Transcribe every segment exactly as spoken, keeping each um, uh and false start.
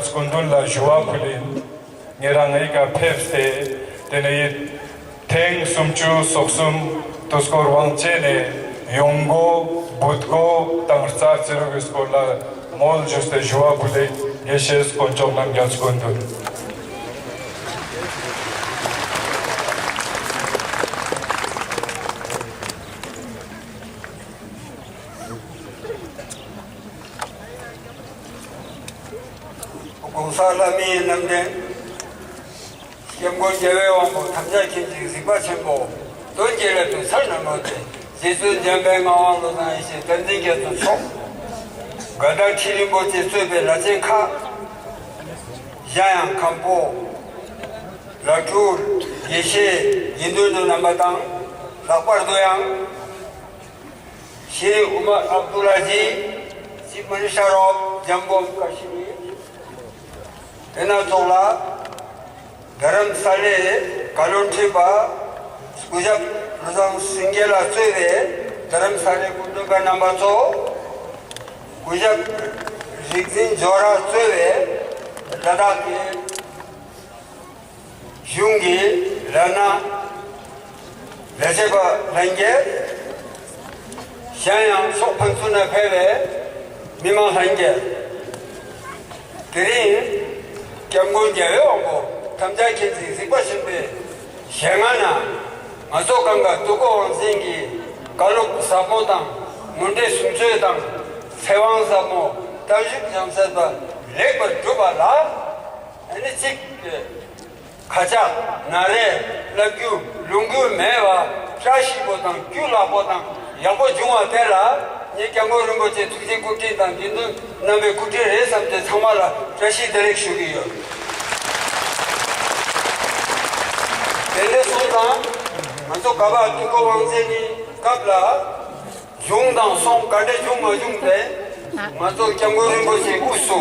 སྐུ་མདུན་ལ་ཞུ་བ་ཕུལ་ཡིན། ངེད་རང་ཨི་ཀ་ཕེབས་ཏེ་དེ་ནས་ཡིད་ཐེངས་སུམ་ཅུ་སོ་གསུམ་དུས་འཁོར་དབང་ཆེན་ནས་ཡོང་སྒོ་འབུལ་སྒོ་དང་རྩ་རྩེ་རུ་གི་སྐོར་ལ་མོལ་ཞུས་ཏེ་ཞུ་བ་ཕུལ་ཡིན། དགེ་བཤེས་དཀོན་མཆོག་རྣམ་རྒྱལ་སྐུ་མདུན། ༸གོང་ས་ལྷ་མིའི་རྣམ་འདྲེན། སྐྱབས་མགོན་རྒྱལ་བའི་དབང་པོ་ཐམས་ཅད་མཁྱེན་ཅིང་གཟིགས་པ་ཆེན་པོ། དོན་གྱི་སླད་དུ་ཚར་གནང་མ་སྟེ། རྗེ་བཙུན་འཇམ་དཔལ་ངག་དབང་བློ་བཟང་ཡེ་ཤེས་བསྟན་འཛིན་རྒྱ་མཚོ་མཆོག་དགའ་ལྡན་ཁྲི་རིན་པོ་ཆེ་གཙོས་པའི་བླ་ཆེན་ཁག་གཞན་ཡང་མཁན་པོ། བླ་སྤྲུལ། དགེ་བཤེས། དགེ་འདུན་རྣམ་པ་དང་། ལྷག་པར་དུ་ཡང་། ཤེ་ཨུ་མར་ཨབ་དུ་ལ་ཇི། ཅིབ་མི་ནི་སི་ཊར་ཨོཕ་ཇམ་མུ་ཨེན་ཀ་ཤི་མིར། དེ་ན་ཚོགས་ལ། རྡ་རམ་ས་ལའི་བཀའ་བློན་ཁྲི་པ་སྐུ་ཞབས་བློ་བཟང་སེང་གེ་ལགས་གཙོས་པའི་རྡ་རམ་ས་ལའི་སྐུ་མགྲོན་པ་རྣམ་པ་ཚོ། སྐུ་ཞབས་རིག་འཛིན་ཇོ་ར་གཙོས་པའི་ལ་དྭགས་ཀྱི་གཞུང་གི་ར་ན་ལས་བྱེད་པ་ལྷན་རྒྱས། གཞན་ཡང་ཕྱོགས་ཕན་ཚུན་ནས་ཕེབས་པའི་མི་མང་ལྷན་རྒྱས། དེ་རིང་སྐྱབས་མགོན་རྒྱལ་བའི་དབང་པོ་ཐམས་ཅད་མཁྱེན་ཅིང་གཟིགས་པ་ཆེན་པོའི་ཞལ་སྔ་ན། ང་ཚོ་གང་ག་དུས་འཁོར་དབང་ཆེན་གྱི་བཀའ་སློབ་ཟབ་མོ་དང་མུ་འབྲེལ་གསུང་ཆོས་དང་ཚེ་དབང་ཟབ་མོ་བརྟན་བཞུགས་ཉམས་སད་པ་ལེགས་པར་གྲུབ་པ་ལ། ཨ་ནི་གཅིག་ཁ་ཆག་ན་རེ་ལབ་རྒྱུ་ལུང་རྒྱུ་མེད་པ་བཀྲ་ཤིས་པོ་དང་རྒྱུ་ལགས་པོ་དང་ཡག་པོ་བྱུང་བ་དེ་ལ་ངས་སྐྱབས་མགོན་རིན་པོ་ཆེ་ཐུགས་རྗེ་སྐུ་དྲིན་དང་དགེ་འདུན་རྣམ་པའི་སྐུ་དྲིན་རེད་བསམ་སྟེ་ཚང་མ་ལ་བཀྲ་ཤིས་བདེ་ལེགས་ཞུ་གི་ཡོད། དེ་འདྲ་སོང་ཙང་ང་ཚོ་ག་པར་དུས་འཁོར་དབང་ཆེན་གྱི་སྐབས་ལ། བྱུང་དང་སོང་ག་འདྲ་བྱུང་མ་བྱུང་དེ་ང་ཚོ་སྐྱབས་མགོན་རིན་པོ་ཆེ་དབུས་སུ་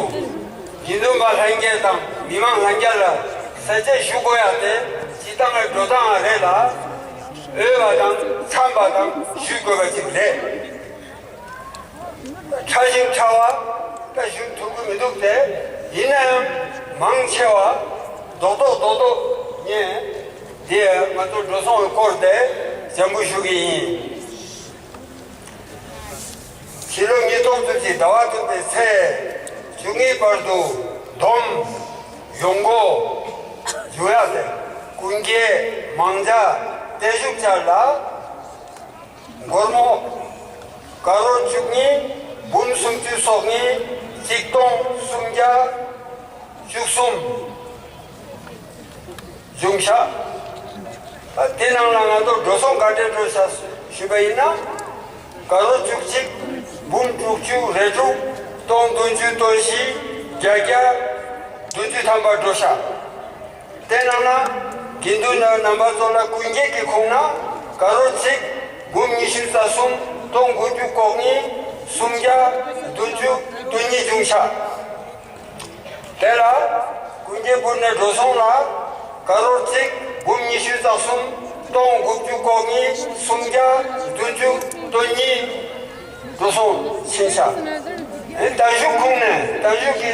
དགེ་འདུན་པ་ལྷན་རྒྱས་དང་མི་མང་ལྷན་རྒྱས་ལ་གསལ་བཤད་ཞུ་དགོས་ཡ་དེ་སྤྱི་བཏང་གི་འགྲོ་སྟངས་རེད་ལ། འོས་པ་དང་འཚམས་པ་དང་ཞུ་དགོས་པ་ཅིག་རེད། ཕྲ་ཞིང་ཕྲ་བ་ད་ཞུ་ཐུབ་ཀྱི་མི་འདུག་སྟེ། ཡིན་ན་ཡང་མང་ཆེ་བ་རྡོག་རྡོག་རྡོག་རྡོག་ངས་འདི་ང་ཚོ་འགྲོ་སོང་གི་སྐོར་དེ་སྦྱང་བ་ཞུ་གི་ཡིན། ཕྱི་ལོ་ཉིས་སྟོང་བཅུ་གཅིག་ཟླ་བ་བདུན་པའི་ཚེས་བཅུ་གཉིས་བར་དུ་བསྡོམས་ཡོང་སྒོ་འབྱུང་ཡག་དེ་ཀུན་དགའི་མང་ཇ་བརྟན་བཞུགས་ཆར་ལ་སྒོར་མོ་ཀ་རོར་བཅུ་གཉིས་འབུམ་སུམ་ཅུ་སོ་གཉིས་ཆིག་སྟོང་སུམ་བརྒྱ་བཅུ་གསུམ། གཞུང་ཤག་དེ་ནང་ལ་ང་ཚོ་འགྲོ་སོང་ག་འདྲས་འགྲོ་ཤག་ཞུས་པ་ཡིན་ན། ཀ་རོར་བཅུ་གཅིག་འབུམ་དྲུག་ཅུ་རེ་དྲུག་སྟོང་བདུན་ཅུ་དོན་བཞི་བརྒྱད་བརྒྱ་བདུན་ཅུ་ཐམ་པ་འགྲོ་ཤག་དེ་ནང་ན་དགེ་འདུན་ནི་རྣམ་པ་ཚོ་ལ་ཀུན་དགའི་གི་ཁོངས་ན་ཀ་རོར་གཅིག་འབུམ་ཉི་ཤུ་རྩ་གསུམ་སྟོང་དགུ་བཅུ་གོ་གཉིས་སུམ་བརྒྱ་བདུན་ཅུ་དོན་གཉིས་བྱུང་ཤག་དེ་ལ་ཀུན་དགའི་སྦུག་ནས་འགྲོ་སོང་ལ་ཀ་རོར་གཅིག་འབུམ་ཉི་ཤུ་རྩ་གསུམ་སྟོང་དགུ་བཅུ་གོ་གཉིས་སུམ་བརྒྱ་བདུན་ཅུ་དོན་གཉིས་འགྲོ་སོང་ཕྱིན་ཤག་ཨེ་བརྟན་བཞུགས་ཁོངས་ནས་བརྟན་བཞུགས་ཀྱི་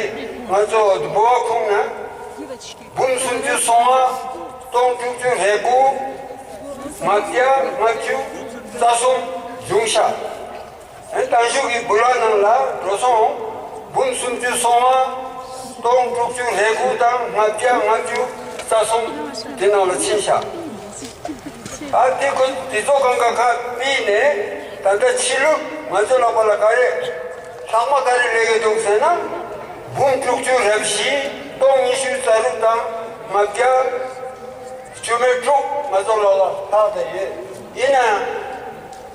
ང་ཚོ་འབུལ་བ་ཁོངས་ནས་འབུམ་སུམ་ཅུ་སོ་ལྔ་སྟོང་དྲུག་ཅུ་རེ་དགུ་ལྔ་བརྒྱ་ལྔ་བཅུ་རྩ་གསུམ་བྱུང་ཤག་ཨེ་བརྟན་བཞུགས་ཀྱི་འབུལ་བ་ནང་ལ་འགྲོ་སོང་འབུམ་སུམ་ཅུ་སོ་ལྔ་སྟོང་དྲུག་ཅུ་རེ་དགུ་དང་ལྔ་བརྒྱ་ལྔ་བཅུ་རྩ་གསུམ་དེ་ནང་ལ་ཕྱིན་ཤག་ཨ་དེ་ཁོ་དེ་ཚོ་གང་ག་ཁ་ཕྱེ་ནས་ད་ལྟ་ཕྱི་ལུགས་ང་ཚོ་ལག་པ་ལ་ག་རེ་ལྷག་མ་ག་རེ་སླེབས་ཡོད་འདུག་ཟེར་ན། འབུམ་དྲུག་ཅུ་རེ་བཞི་སྟོང་ཉི་ཤུ་རྩ་དྲུག་དང་ལྔ་བརྒྱ་བཅུ་མེད་དྲུག་ང་ཚོ་ལག་ལ་ལྷག་བསྡད་ཡོད། ཡིན་ན་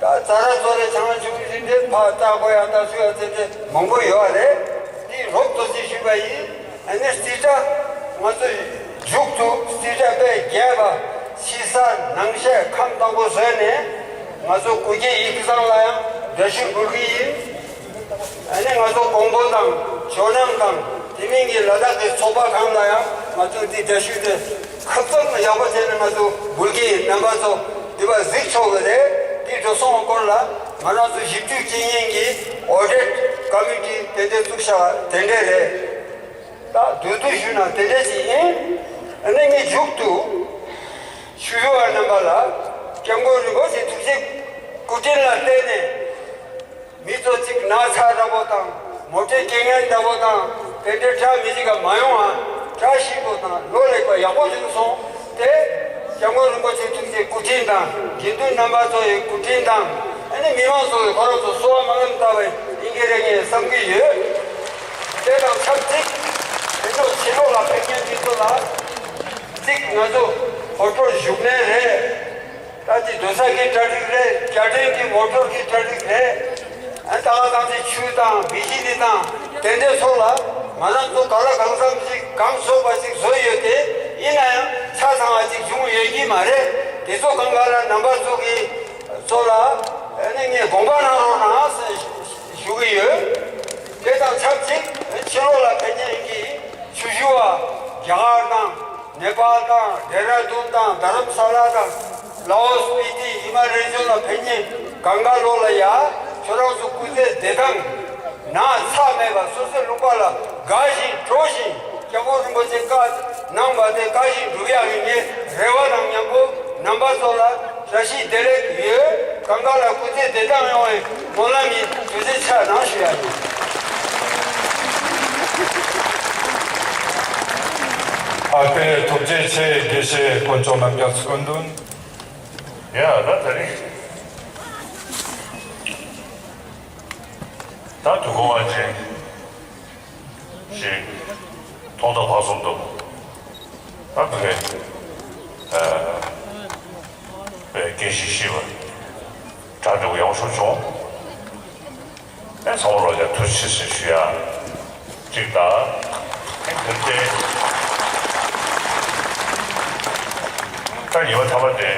ད་ཙ་ར་ཙོ་རེ་ཆང་ཆུང་ཞིག་དེ་ཕར་ལྟ་དགོས་ཡ་ལྟ་ཚུལ་ཡ་ཙེ་ཙེ་མང་པོ་ཡོད་རེད། འདི་རོབ་ཏོ་ཅིག་ཞུས་པ་ཡིན། ཨ་ནི་རྩིས་ཁྲ་ང་ཚོ་མཇུག་ཏུ་རྩིས་ཁྲ་དཔེ་རྒྱས་པ་ཕྱི་གསལ་ནང་ཤེས་ཁམས་དྭངས་པོ་བཟོས་ནས་ང་ཚོ་སྐུ་སྒེར་ཡིག་ཚང་ལ་ཡང་འདྲ་བཤུས་འབུལ་གི་ཡིན། ཨ་ནི་ང་ཚོ་ཀོང་པོ་དང་ཇོ་ནང་དང་དེ་མིན་གྱི་ལ་དྭགས་ཀྱི་ཚོགས་པ་གང་ལ་ཡང་ང་ཚོ་འདི་འདྲ་བཤུས་དེ་ཁ་ཚང་ཡག་པོ་བྱས་ནས་ང་ཚོ་འབུལ་གི་ཡིན། རྣམ་པ་ཚོ་འདི་པར་གཟིགས་ཆོག་གི་རེད། འདི་འགྲོ་སོང་སྐོར་ལ་ང་རང་ཚོ་ཞིབ་འཇུག་བྱེད་མཁན་གྱི་ཨོ་ཌིཊ་ཀོ་མི་ཊི་དེ་འདྲས་བཙུགས་བཞག་པ་དེ་འདྲས་རེད། ད་བསྡུས་བསྡུས་ཞུས་ན་དེ་འདྲ་ཞིག་ཡིན། ཨ་ནི་ངས་མཇུག་ཏུ་ཆོས་ཞུ་བ་རྣམ་པ་ལ་སྐྱབས་མགོན་རིན་པོ་ཆེ་ཐུགས་རྗེ་སྐུ་དྲིན་ལ་བརྟེན་ནས། མི་ཚོ་གཅིག་ན་ཚ་འདྲ་པོ་དང་མོ་ཊའི་རྐྱེན་ངན་འདྲ་པོ་དང་དེ་འདྲའི་བཀྲ་མི་ཤིས་པ་མ་ཡོང་བ་བཀྲ་ཤིས་པོ་དང་ལོ་ལེགས་པ་ཡག་པོ་བྱུང་སོང་། དེ་སྐྱབས་མགོན་རིན་པོ་ཆེ་ཐུགས་རྗེ་སྐུ་དྲིན་དང་དགེ་འདུན་རྣམ་པ་ཚོ་ཡི་སྐུ་དྲིན་དང་ཨ་ནི་མི་མང་ཚོ་ཡི་ཁོ་རང་ཚོ་གསོལ་བ་སྨོན་ལམ་བཏབ་པ་ཡིན་གྱི་རེད་ངས་བསམ་གྱི་ཡོད། དེ་དང་ཆབས་ཅིག་དེ་ཚོ་ཕྱི་ལོགས་ལ་ཕེབས་མཁན་དེ་ཚོ་ལ་གཅིག་ང་ཚོ་ཧོ་ཀྲོ་བཞུགས་གནས་རེད། ད་ཅི་སྡོད་ས་གི་གྲ་སྒྲིག་རེད། རྒྱལ་ཕྲན་གྱི་མོ་ཊོར་གྱི་གྲ་སྒྲིག་རེད། ཨ་ད་ག་དང་ཅི་ཆུ་དང་བི་ཤི་ལི་དང་དེ་འདྲའི་ཚོགས་ལ་ང་རང་ཚོ་ག་ལ་གང་འཚམ་ཅིག་གང་བཟོས་པ་ཅིག་བཟོས་ཡོད་དེ་ཡིན་ན་ཡང་ཆ་ཚང་བ་ཅིག་བྱུང་ཡོད་ཀྱི་མ་རེད། དེ་ཚོ་གང་ག་ལ་རྣམ་པ་ཚོ་གི་ཚོ་ལ་ཨ་ནི་ངས་དགོངས་པ་གནང་རོགས་གནང་ཞུ་གི་ཡོད། དེ་དང་ཆབས་ཅིག་ཕྱི་ལོགས་ལ་ཕེབས་མཁན་གྱི་ཆོས་ཞུ་བ་རྒྱ་གར་དང་། ནེ་པཱལ་དང་ཌེ་ར་ཌུན་དང་རྡ་རམ་ས་ལ་དང་ལའོ་སི་སྤི་ཏི་ཧི་མ་ལ་ཡའི་རི་ཇོན་ལ་ཕེབས་མཁན་གང་ག་ལོག་ལ་ཡ་ཁྱོད་རང་ཚོ་སྐུ་ཚེ་བདེ་ཐང་ན་ཚ་མེད་པ་སོ་སོའི་ལུང་པ་ལ་དགའ་ཞིང་སྤྲོ་ཞིང་སྐྱབས་མགོན་རིན་པོ་ཆེ་བཀའ་གནང་བ་དེ་བཀའ་བཞིན་སྒྲུབ་ཡག་གི་ངའི་རེ་བ་དང་མཉམ་པོ་རྣམ་པ་ཚོ་ལ་བཀྲ་ཤིས་བདེ་ལེགས་ཡོད། གང་ག་ལ་སྐུ་ཚེ་བདེ་ཐང་ཡོང་བའི་སྨོན་ལམ་ཡིན། དུས་ཚོད་ཆག་གནང་ཞུ་ཡག་ཡིན། ཨ་ཕའི་ཐུགས་རྗེ་ཆེ། དགེ་བཤེས་དཀོན་མཆོག་རྣམ་རྒྱལ་སྐུ་མདུན། ཡ་ད་ད་རེས་ད་དུས་འཁོར་དབང་ཆེན་ཞིག་ཐོག་མཐའ་བར་གསུམ་དུ་ད་དེ་རེད། པའི་དགེ་བཤེས་ཤིས་པ་གྲ་སྒྲིག་ཡག་ཤོས་བྱུང་། ཨེ་ཚང་མ་ལོ་ཡ་ཐུགས་རྗེ་ཆེ་ཞུ་ཡ་གཅིག་དང་། ཨེ་དེར་བརྟེན་ད་ཉི་མ་ཐ་མ་དེ་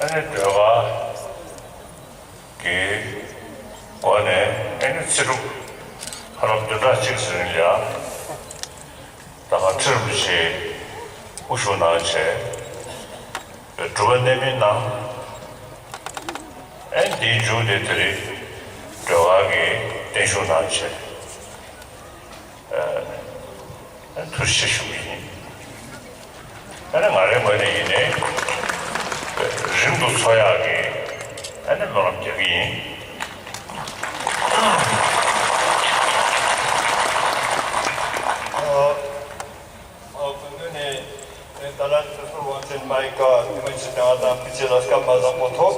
ཨ་ནི་ཟློས་གར་གྱི་སྒོ་ནས་ཨ་ནི་ཚེ་སྒྲུབ་ཧ་ལམ་བདུན་ཕྲག་གཅིག་ཟིན་ཡ། ད་ག་ཁྲི་རིན་པོ་ཆེ་དབུ་བཞུགས་གནང་བྱས། སྒྲུབ་པ་གནད་སྨིན་གནང་། ཨེ་འདིའི་མཇུག་དེ་དེ་རིང་ཟློས་གར་གྱི་བརྟན་བཞུགས་གནང་བྱས། ཨེ་ཐུགས་རྗེ་ཆེ་ཞུ་གི་ཡིན། ཨ་ནི་ང་རའི་ངོས་ནས་ཡིན་ནའི་རིང་དུ་འཚོ་ཡག་གི་ཨ་ནི་སྨོན་ལམ་རྒྱག་གི་ཡིན། ཨ་སྐུ་མདུན་ནས་ད་ལན་ཚེ་སྲོག་དབང་ཆེན་མ་ཡི་ཀ་ཐུགས་སྨོན་ཞུ་དང་ང་དང་ཕི་ཆེ་ལ་སྐབས་མ་བཟང་པོ་ཐོག་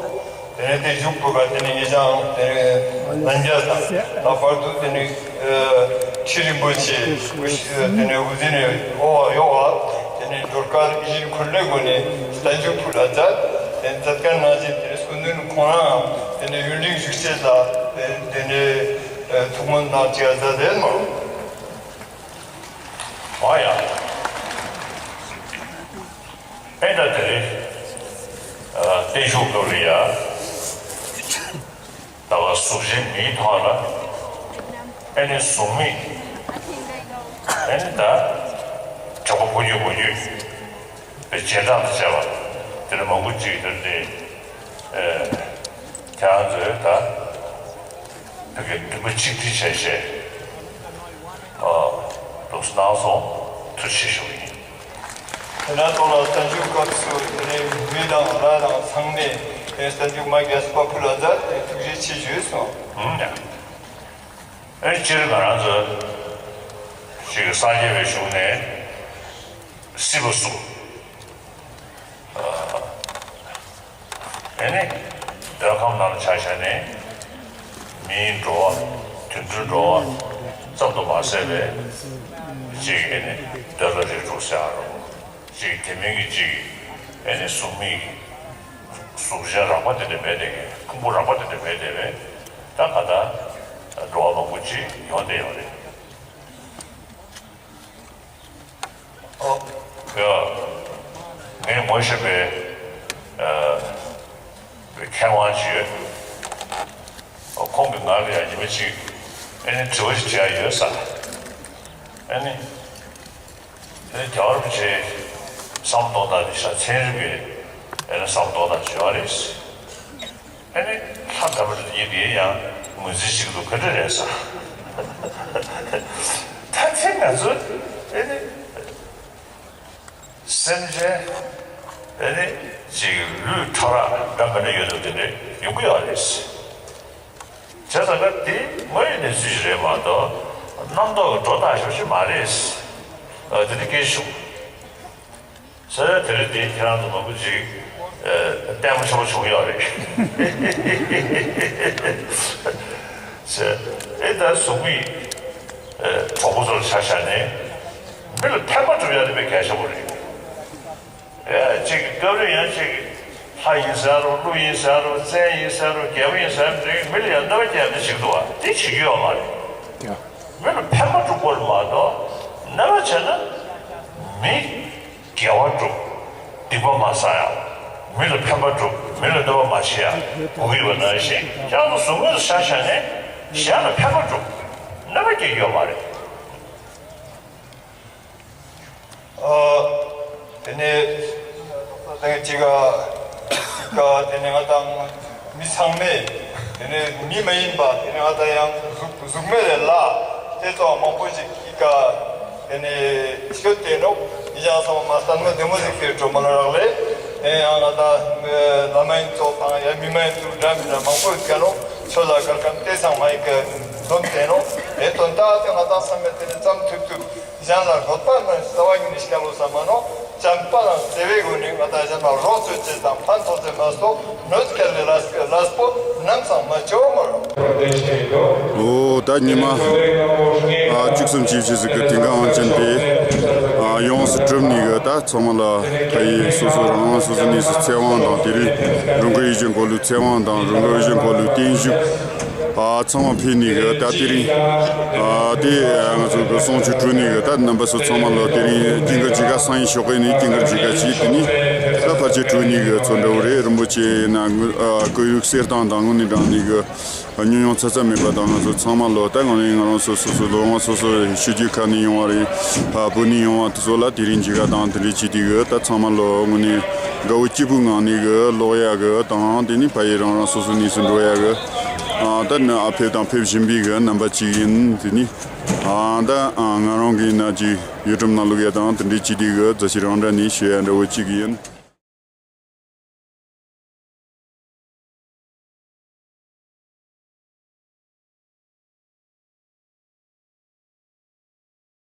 དེ་ནས་དེ་བཞུགས་དགོས་པ་དེ་ནས་ངེད་ཅག་དེ་ནས་ལན་རྒྱ་དང་ད་བར་དུ་དེ་ནས་ཁྲི་རིན་པོ་ཆེ་དེ་ནས་དབུ་འཛིན་ནས་ཨོ་ཡོ་བ་དེ་ནས་སྒྲོལ་དཀར་ཡིད་བཞིན་འཁོར་ལོའི་སྒོ་ནས་རྟ་མཇུག་ཕུལ་ལ་མཛད། དེ་མཛད་མཁན་ནང་བཞིན་དེ་ནས་སྐུ་མདུན་ཁོང་རང་དེ་ནས་ཡུན་རིང་བཞུགས་བྱེད་ལ་དེ་ནས་ཐུགས་སྨོན་གནང་བྱས་མཛད་དེ་མོ། ཨོ་ཡ། ཨེ་ད་དེ་རེད། ཨ་བརྟན་བཞུགས་སྐབས་རེད་ཡ། ད་བ་གཟུགས་ཅན་མིའི་ཐོག་ལ་ཨེ་ནི་གཟུགས་མེད་ཨེ་ནི་ད་གྲོགས་པོ་བུ་རྒྱུད་བུ་རྒྱུད་པའི་རྗེས་འབྲང་དུ་བྱས་པ་དེ་ནི་མང་པོ་ཅིག་དེར་དེ་ཨེ་དེ་ང་ཚོས་ད་བོད་ཀྱི་འདུན་པ་གཅིག་སྒྲིལ་བྱས་བྱས། ཨ་འདུག་སེ་གནང་སོང་། ཐུགས་རྗེ་ཆེ་ཞུ་གི་ཡིན། དེ་ནས་ཐོག་ལ་རྟ་མཇུག་སྐབས་སུ་དེ་ནས་མི་དང་ར་དང་ཚང་མས་དེ་རྟ་མཇུག་མ་རྒྱས་པ་ཕུལ་ལ་མཛད་དེ་ཐུགས་རྗེ་ཆེ་ཞུས་སོང་། ཨུམ་ཡ། ཨེ་སྤྱིར་ང་རང་ཚོ་ཞིག་སངས་རྒྱས་པའི་གཞུང་ནས་སྲིད་པ་གསུམ། ཨ་ནི་འདོད་ཁམས་ནང་ལ་ཆ་བཞག་ནས་མིའི་འགྲོ་བ་དུད་འགྲོའི་འགྲོ་བ་ཙམ་དུ་མ་ཟད་པའི་གཅིག་ཨེ་ནི་འདོད་ལ་རིགས་དྲུག་ཟེར་ཡ་རུ་གཅིག་དེ་མིན་གྱི་གཅིག་ཨེ་ནི་གཟུགས་མེད་ཀྱི་གཟུགས་ཅན་རགས་པ་དེ་འདྲ་མེད་དེ་གི་ཕུང་པོ་རགས་པ་དེ་འདྲ་མེད་དེ་བས་ད་ག་ད་འགྲོ་བ་མང་པོ་ཅིག་ཡོང་བསྡད་ཡོད་རེད། ཨོ། ཡ། ངས་ངོ་ཤེས་པའི་ཨ་མཁས་དབང་ཅིག་ཡོད། ཨོ་ཁོང་གིས་ང་ལ་ཡང་ཉི་མ་གཅིག་ཨ་ནི་དྲི་བ་ཞིག་དྲི་ཡ་ཡོད་ས། ཨ་ནི་ཨ་ནི་རྒྱལ་བ་རིན་པོ་ཆེའི་བསམ་བློ་གཏོང་སྟངས་དེ་ཤ་ཚན་རིག་པའི་ཨ་ནི་བསམ་བློ་གཏོང་སྟངས་ཅིག་ཡོད་རེད། ཨ་ནི་ལྷ་འདྲ་པོ་རེད་ཡིན་དེ་ཡང་ངོས་འཛིན་བྱེད་ཀྱི་འདུག་ག་འདྲ་རེད་ས། ད་ ང་ཚོ་ཨེ་ནི་སེམས་ཅན་ཨེ་ནི་ཅིག་ལུས་ཕྲ་རགས་འདྲ་མི་འདྲ་ཡོད་དུས་དེ་འདྲ་ཡོང་གི་ཡོད་རེད། བྱས་ཙང་ཀ་དེ་དངོས་ཡོད་གནས་ཚུལ་ཞིག་རེད་མ་གཏོགས་རྣམ་རྟོག་གི་སྒྲོ་བཏགས་ཤོག་ཞིག་མ་རེད། ཨ་དེ་འདྲ་སྐད་ཆ་བྱུང་། ས་ཡ་དེ་རིང་དེ་ཁྱེད་རང་ཚོ་མང་པོ་ཅིག་ཨ་ལྟད་མོ་ཆེན་པོ་བྱུང་ཡོད་རེད། ཟེར། ཨེ་ད་གཟུགས་མེད་ཨ་གྲོགས་པོ་ཚོར་ཆ་བཞག་ནས་མི་ལ་ཕན་པ་སྒྲུབ་ཡ་དེ་དཔེ་གལ་ཆེན་པོ་རེད། ཨ་ཅིག་སྐབས་རེ་ཡང་ཅིག་ལྷ་ཡིན་ཟེར་རོ། ཀླུ་ཡིན་ཟེར་རོ། བཙན་ཡིན་ཟེར་རོ། རྒྱལ་པོ་ཡིན་ཟེར་རོ། དེ་མི་ལ་ཡང་གནོད་པ་སྐྱེལ་ཡ་དེ་ཅིག་འདུག་བ། དེ་བྱེད་ཀྱི་ཡོད་མ་རེད། མི་ལ་ཕན་པ་སྒྲུབ་དགོས་རེད་མ་གཏོགས་གནོད་པ་བྱས་ན་མི་དགེ་བ་སྒྲུབ། སྡིག་པ་མ་བསགས་ཡ། མི་ལ་ཕན་པ་སྒྲུབ། མི་ལ་གནོད་པ་མ་བྱེད་ཡ་དགོས་ཀྱི་ཡོད་པ་ནང་བཞིན་ཁྱེད་རང་ཚོ་གཟུགས་མེད་དུ་ཆ་བཞག་ནས་གཞན་ལ་ཕན་པ་སྒྲུབ། གནོད་པ་སྐྱེལ་གྱི་ཡོད་མ་རེད། ཨ། དེ་ནས་ལྷག་ཅིག་ག་དེ་ནས་ང་དང་མི་ཚང་མས་དེ་ནས་མི་མ་ཡིན་པ་དེ་ནས་ང་དང་ཡང་གཟུགས་གཟུགས་མེད་ལས་སླ་དེ་ཚོ་མང་པོ་ཞིག་གིས་ཀ་དེ་ནས་ཤོད་དེ་ནོ་མི་ཅང་ཚང་མ་སྟན་མ་བདེ་མོ་ཟིག་ཟེར་གྲོ་མ་ལ་རག་ལས། དེ་ཡང་ང་དང་བླ་མ་ཡིན་ཚོ་དང་ཡང་མི་མ་ཡིན་ཚོ་འདྲ་མི་འདྲ་མང་པོ་ཡོད་ཀ་ནོ་ཚོ་ལ་གར་གམ་དེ་ཚང་མ་ཡིན་ཀ་འཛོམས་དེ་ནོ་དེ་དོན་དག་དེ་ང་དང་བསམ་མེད་དེ་ནས་ཙམ་ཐུབ་ཐུབ། གཞན་ལ་གནོད་པ་མི་རྩ་བ་ཉིད་ནས་སྐྱལ་ལོ་བསམ་མ་ནོ། བྱམས་པ་དང་བརྩེ་བའི་སྒོ་ནས་ང་དང་གཞན་ལ་རོགས་བྱེད་ཅེས་དང་ཕན་ཐོགས་ཅེས་མ་གཏོགས་གནོད་སྐྱེལ་ལས་ལས་ལས་པོ་ནམ་ཚང་མ་བྱེད་འོ་མ་རོགས། ཨོ་ད་ཉི་མ་ཨ་བཅུ་གསུམ་བཅུ་བཞི་ཟིག་གི་དེང་གི་དབང་ཆེན་དེ་ཨ་ཡོངས་སུ་གྲུབ་ནས་གི་ད་ཚང་མ་ལ་ཕ་ཡི་སོ་སོ་རང་རང་སོ་སོ་གནས་སུ་ཚེ་དབང་དང་དེ་རིང་རང་གི་ཡིད་བཞིན་འཁོར་ལོའི་ཚེ་དབང་དང་རང་གི་ཡིད་བཞིན་འཁོར་ལོའི་བརྟན་བཞུགས། ཨ་ཚང་མ་ཕེབས་ནས་གི་ད་དེ་རིང་ཨ་དེ་ང་ཚོ་གི་གསུང་ཆོས་གྲོལ་ནས་གི་ད་རྣམ་པ་ཚོ་ཚང་མ་ལ་དེ་རིང་སྐྱེ་འགག་འཇིགས་སྐར་སང་ཉིན་ཞོགས་ཀས་ནས་སྐྱེ་འགག་འཇིགས་སྐར་བྱས། དེ་ནས་ད་ཕལ་ཆེར་གྲོལ་ནས་གི་ཚོ་འདྲ་བོ་རེད། རིན་པོ་ཆེ་ན་ཨ་སྐུ་ཡུག་གསེར་ཐང་དང་དངོས་གནས་དྲང་ནས་གི་ཉུང་ཉུང་ཚ་ཚ་མེད་པ་དང་ང་ཚོ་ཚང་མ་ལ་ད་ང་ནས་ང་རང་སོ་སོ་སོ་ལོ་ང་སོ་སོ་ཤུལ་རྒྱུད་ཁག་ནས་ཡོང་བ་རེད། ཨ་བོད་ནས་ཡོང་བ་དེ་ཚོ་ལ་དེ་རིང་འཇིགས་སྐར་དང་དེ་འདྲ་བྱས་དེ་གི་ད་ཚང་མ་ལ་དངོས་གནས་དགའ་བོ་སྐྱིད་པོའི་ངང་ནས་གི་ལོག་ཡ་གི་དང་དེ་ནས་ཕ་ཡི་རང་རང་སོ་སོ་གནས་སུ་འགྲོ་ཡ་གི་ཨ་ད་ནི་ཨ་ཕེབས་དང་ཕེབས་བཞིན་པའི་གི་རྣམ་པ་གཅིག་ཡིན། དེ་ནི་ཨ་ད་ང་རང་གི་ན་ཅིག་ཡུལ་ཁྲིམས་ནང་ལུགས་ཡ་དང་དེ་འདྲའི་སྤྱི་བདེ་གི་རྫ་ཆུ་རང་འདྲ་ནས་ཞུ་ཡ་འདྲ་བོ་གཅིག་ཡིན།